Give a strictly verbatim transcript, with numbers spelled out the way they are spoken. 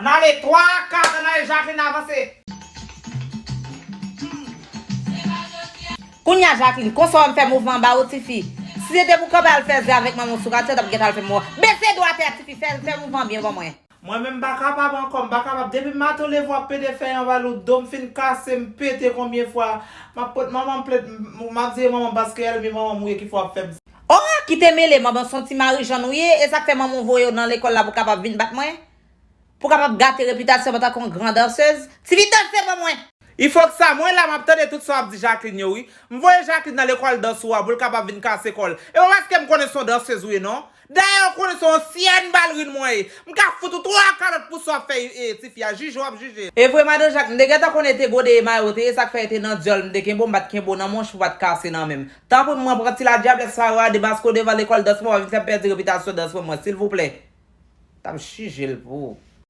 Ale, twa, kat, ann ale, Jacqueline, avanse. Kounye a, Jacqueline, konsa w ap fè mouvman anba ou, tifi? Si se te pou kanpe al fè zè avèk manman w sou katye, w t ap gentan al fè mouvman. Bese do atè a, tifi, fè, fè mouvman byen ban mwen. Mwen menm m pa kapab ankò, m pa kapab. Depi maten w leve w ap pede fè yon valou, do m fin kase, m pete konbyen fwa. M ap pot manman m plent, m, m ap di manman m paske ènmi manman m ou ye ki fè w ap fè m sa. Oh, kite mele, manman, se yon ti Marijàn ou ye, e sa k fè manman w voye w nan lekòl la pou w kapab vin bat mwen? Pou w kapab gate repitasyon m antanke yon gran dansez? Tifi, danse ban mwen! Ifoksa, mwen la m ap tande tout sa w ap di Jacqueline yo wi. M voye Jacqueline nan lekòl dans ou a pou l kapab vin kase kò l. E pa paske m konnen se yon dansez ou ye non. Dayè ou konnen se yon ansyèn balrin mwen ye. M ka fout ou twa kalòt pou sa w ap fè e, tifi a. Jije w ap jije. E vre madan Jak, m te gentan konnen te gode e mayo te ye, sa k fè e te nan dyòl m te kenbe w, m pa t kenbe w nan manch ou pa t kase nan men m. Tanpri mwen pran ti ladyablès sa yo a demaske w devan lekòl dans mwen, pa vin fè m pèdi repitasyon dans mwen mwen, silvouplè. T ap jije l pou ou.